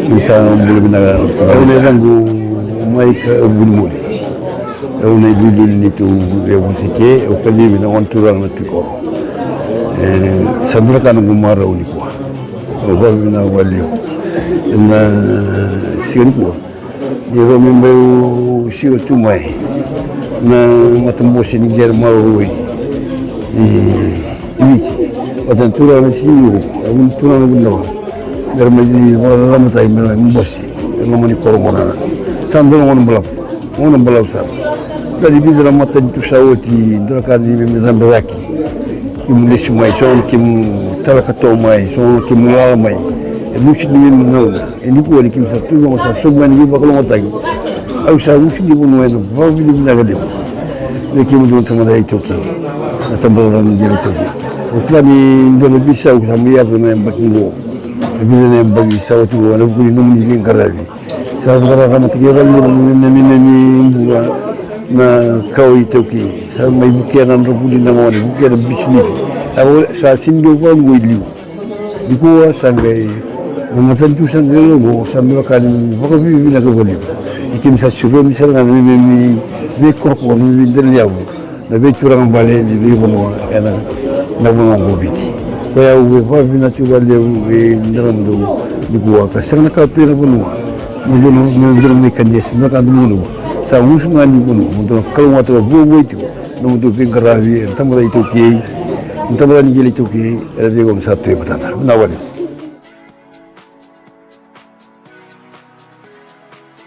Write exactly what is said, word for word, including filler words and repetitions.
Ni sa bula vinaka na turaga. Au na yacaqu Maika Vunimoli. Au na iliuliu ni neitou yavusa ke, au kacivi na gone turaga na Tui Koro. E, sa dua na ka noqu marau nikua. Au vakavinavinaka vakalevu ena siga nikua. Ni rau mai bau siro tu mai na matabose ni qere maroroi i, i Viti. Vata na turaga na C E O, a vuni turaga na vuni rawa. Me ra mai vakararamataki me ra mai bose e loma ni koro qo na, sa dua na gauna balavu. Gauna balavu sara. Dua ni vica na matanitu sa oti, dua na ka ni me, me cabe cake. Kemu lesu mai, so na kemu tala katoa mai, so na kemu lala mai. E lusi ni me, me gauna. E nikua ni kemu sa tu vaqo, sa sobu mai na veivakalougatataki. Au sa usu ni vanua ena vakavinavinaka levu vei kemudou na tabacakacaka iTaukei, na tabacakacaka ni qele iTaukei. Au kila ni dua na veisau sa mai yaco na yabaki qo, na vica na yabaki sa oti qo, ena vuku ni nomuni veiqaravi. Sa vakararamataki vakalevu na, na, na, na bula na kawa iTaukei. Sa mai vukea na nodra vuli na gone, vukea na bisinisi. Sa, sa sega ni dau vakaoqo i liu. Nikua sa qai, na matanitu sa qai lako, sa dua na ka ni vakavinavinaka vakalevu. Ni keimami sa sureti sara ga na neimami veikorokoro, neimami veidelaniyavu, na veituraga bale ni veivanua ena, na vanua oqo o Viti. Koya au via vakavinavinaka vakalevu vei dramudou nikua, ka sega na ka tu ena vanua. Mo dou na, mo dou na mai kania, sega na ka dou gunuva. Sa gusu ga ni vanua, mo dou na kalougata vakavuavuai tiko nomudou veiqaravi ena tabacakacaka iTaukei, na tabacakacaka ni qele iTaukei, ena veigauna sa tu e matada. Vinaka vakalevu.